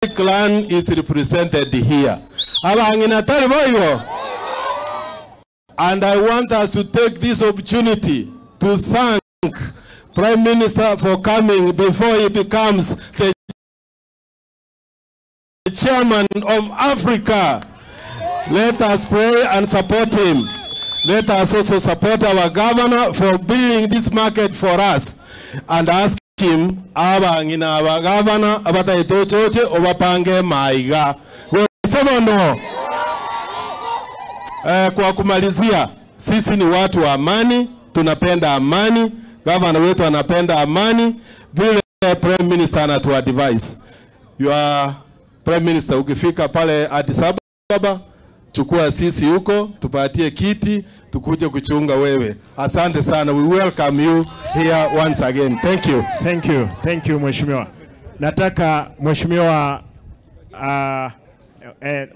clan is represented here. Abang'ina tari boigo. And I want us to take this opportunity to thank Prime Minister for coming before he becomes the chairman of Africa. Let us pray and support him. Let us also support our governor for building this market for us and ask him, abang'ina aba governor abataitochoche obapange maiga. Wesema. Kwa kumalizia, sisi ni watu wa amani, tunapenda amani, governor wetu anapenda amani, vile Prime Minister anatuadvise. Your Prime Minister, ukifika pale Addis Ababa, chukua sisi huko, tupatie kiti, tukuje kuchunga wewe. Asante sana. We welcome you here once again. Thank you. Thank you. Thank you, Mheshimiwa. Nataka Mheshimiwa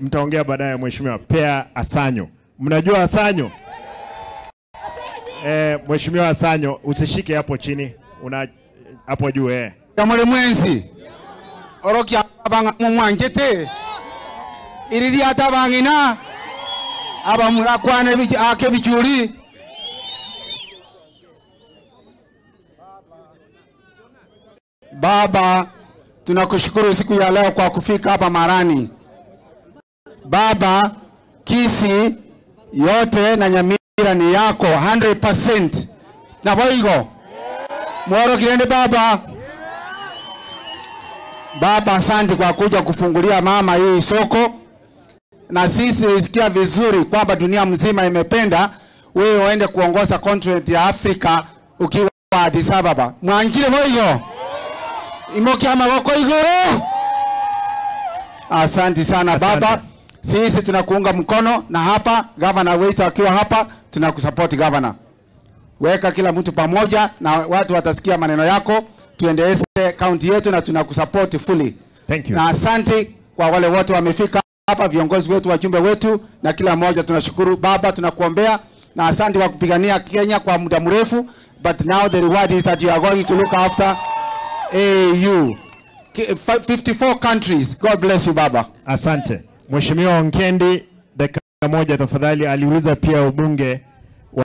mtaongea baadaye Mheshimiwa Pea Asanyo. Mnajua Asanyo? Mheshimiwa Asanyo, usishike hapo chini, una hapo juu. Yamole mwenzi. Orokia abanga mumwanjete. Iriri atabangina. Aba murakwane biki ake bichuri. Baba, tunakushukuru siku ya leo kwa kufika hapa Marani. Baba, Kisii yote na Nyamira ni yako 100%. Na boigo. Mworo kirende baba. Baba, asante kwa kuja kufungulia mama hii soko. Na sisi nisikia vizuri kwamba dunia mzima imependa wewe uende kuongoza continent ya Afrika ukiwa Addis Ababa. Mwanjire boigo. Imoki amagoko igoro. Asante sana. Asante. Baba, sisi tunakuunga mkono na hapa governor wetu akiwa hapa tunakusupport governor. Weka kila mtu pamoja na watu watasikia maneno yako, tuendeleze county yetu na tunakusupport fully. Thank you. Na asante kwa wale wote wamefika hapa, viongozi wetu, wajumbe wetu na kila mmoja tunashukuru. Baba, tunakuombea na asante kwa kupigania Kenya kwa muda mrefu, but now the reward is that you are going to look after AU 54 countries. God bless you baba. Asante. Mheshimiwa Onkendi, dakika moja tafadhali. Aliuliza pia ubunge